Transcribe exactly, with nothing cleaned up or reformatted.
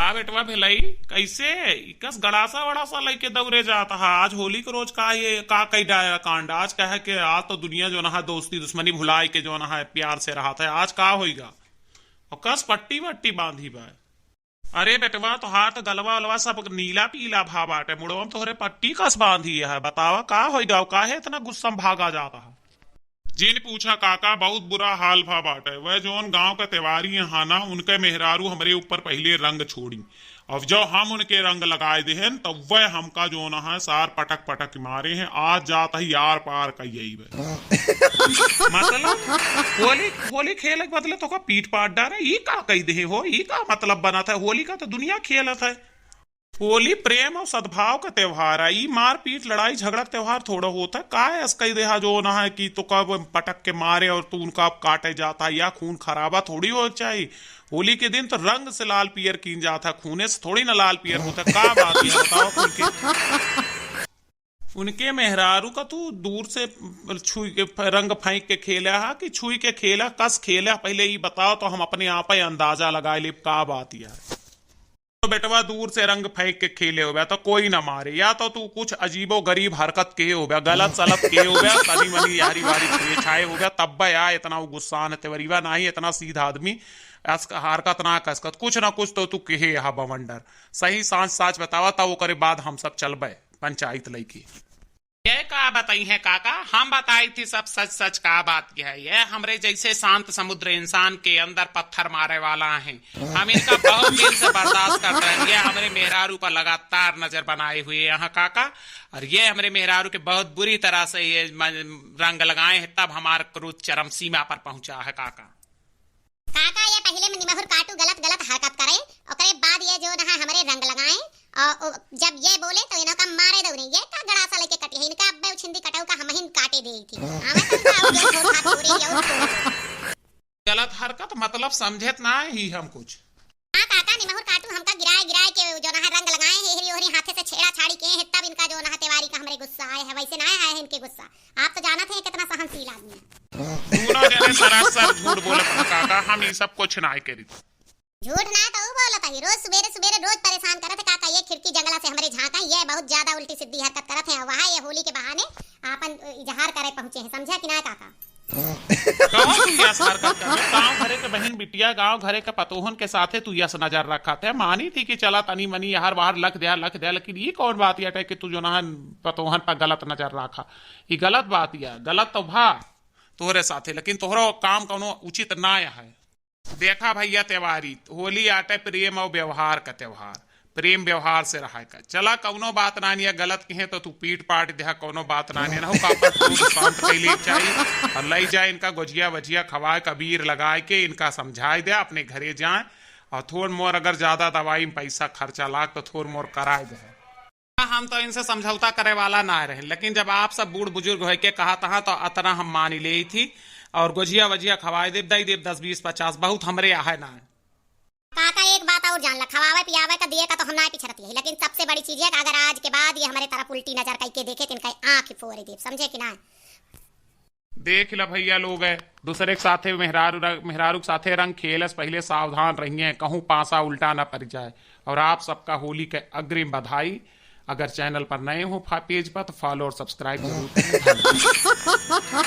का बेटवा भेलई, कैसे इकस गड़ासा वड़ासा लइके दौरे जात हा? आज होली के रोज का ये का कई डाया कांड? आज कहे के आज तो दुनिया जो ना है दोस्ती दुश्मनी भुलाए के जो ना है प्यार से रहत है, आज का होइगा? और कस पट्टी वट्टी बांधी बा? अरे बेटवा, तोहार तो गलवा उलवा सब नीला पीला भा बाटे, मुड़वा में तोहरे पट्टी कस बांधी है। बतावा का होइगा, काहे इतना गुस्सा में भागा जात हा? जिन पूछा काका, बहुत बुरा हाल भा बाटे। वह जौन गांव का तिवारी है ना, उनके मेहरारू हमरे ऊपर पहिले रंग छोड़ी। अब जब हम उनके रंग लगाए देहन, तब वह हमका जौन है सार पटक पटक मारे हैं। आज जात ही आर पार कई बे। मतलब होली, होली खेले के बदले तोका पीट पाट डारे, ई का कई देहे हो? ई का मतलब बनत है? होली का तो दुनिया खेलत है। होली प्रेम और सद्भाव का त्योहार है। ई मारपीट, लड़ाई झगड़ा का त्योहार थोड़ा होत है। का ऐस कई देहा जो ना है कि तोका पटक के मारे और तू उनका काटे जाता है, या खून खराबा थोड़ी हो चाहिए। होली के दिन तो रंग से लाल पियर कीन जाता है, खूने से थोड़ी ना लाल पियर होता है। का बात है, बताओ खुल के। उनके मेहरारू का तू दूर से छुई के फ-, रंग फेंक के खेला हा कि छुई के खेला, कस खेला, पहिले ई बताओ तो हम अपने आप ही अंदाजा लगाए लेब का बात है। तो बेटवा दूर से रंग फेंक के खेले होबे तो कोई ना मारे, या तो तू कुछ अजीबो गरीब हरकत किहे होबे, गलत सलत किहे होबे, तनी मनी यारी वारी छुए छाए होबे, तब्बे या इतना उ गुस्सान तेवरीवा नाही, इतना सीधा आदमी। अस हरकत ना कसकत, कुछ ना कुछ तो तू किहे हा बवंडर। सही सांच साच बतावा, तब ओकरे बाद हम सब चलबे पंचायत लइके। ये का बताई है काका, हम बताई थी सब सच सच। का बात की है, ये हमरे जैसे शांत समुद्र इंसान के अंदर पत्थर मारे वाला है। हम इनका बहुत दिन से बर्दाश्त करते हैं। ये हमरे मेहरारू पर लगातार नजर बनाए हुए हैं काका, और ये हमरे मेहरारू के बहुत बुरी तरह से ये म-, रंग लगाए हैं, तब हमारा क्रोध चरम सीमा पर पहुंचा है काका। काका, ये पहिले में निमहुर काटू गलत गलत हरकत करे, ओकरे बाद ये जो नहा हमरे रंग लगाए, और ओ, जब ये बोले तो इन्हों का मारे दौरे, ये का गड़ासा लेके कटी है, इनका अब्बे उछिंदी कटऊ का हमहिन काटे दे थी। आवे तो इनका और ये छोड़ हाथ छोड़े, ये और छोड़। गलत हरकत मतलब समझत ना ही हम कुछ। हाँ काका, निमहुर काटू हमका गिराए गिराए के जो नहा रंग लगाए हैं, हेरी ओहरी हाथे से छेड़ा छाड़ी के हैं, तब इनका जो नहा तेवारी का हमरे गुस्सा आए है, वैसे ना आए है इनके गुस्सा। आप तो जानत हैं कितना सहनशील आदमी है। दोनों जने सरासर झूठ बोलत हैं काका, हम ई सब कुछ ना करी। झूठ ना तो ऊ बोलत ही, रोज सुबेरे सुबेरे रोज परेशान करत है काका, ये खिड़की जंगला से हमरे झांका, ये बहुत ज्यादा उल्टी सीधी हरकत करत है, वहाँ ये होली के बहाने आपन इजहार करे पहुँचे हैं, समझा कि ना काका? कहाँ तू यस हरकत कर? गाँव घरे के बहिन बिटिया, गाँव घरे के पतोहन के साथे तू यस नजर रखत है। मानी थी कि चला तनी मनी यहर वहर लख द्या, लख द्या, लेकिन ई कौन बात यटे कि तू जो ना पतोहन पर गलत नजर रखा? ई गलत बात या, गलत तो भा तोहरे साथे, लेकिन तोहरो काम कौनो उचित ना है। देखा भैया तेवारी, होली आटे प्रेम और व्यवहार का त्योहार, प्रेम व्यवहार से रहा का। चला कौनो बात ना निया, गलत कहे तो तू पीट पाट देहा, कौनो बात ना निया, ना हो का अपन क्रोध शांत कैले चाहिए और लई जाए इनका गोजिया वजिया खवाए, कबीर लगाए के इनका समझाए दे, अपने घरे जाए और थोड़ मोर अगर ज्यादा दवाई में पैसा खर्चा लाग तो थोड़ मोर कराए दे। हम तो इनसे समझौता करे वाला ना रहे, लेकिन जब आप सब बूढ़ बुजुर्ग होए के कहा तहा तो अतना हम मानी ले थी और गोजिया वजिया खवाए देब, दई देब दस बीस पचास, बहुत हमरे आहे ना है। काका एक बात और जान ला, खवावे पियावे का दिए का तो हम ना पिछड़ती है, लेकिन सबसे बड़ी चीज है कि अगर आज के बाद ये हमारे तरफ उल्टी नजर कई के देखे तो इनका आँख ही फोड़ देब, समझे कि ना? देख ल भैया लोग है, दूसरे के साथे मेहरारू र-, मेहरारू के साथे रंग खेलस, पहिले सावधान रहिए, कहूँ पासा उल्टा ना पड़ जाए। और आप सबका होली के अग्रिम बधाई। अगर चैनल पर नए हो फा-, पेज पर तो फॉलो और सब्सक्राइब जरूर करें। धन्यवाद।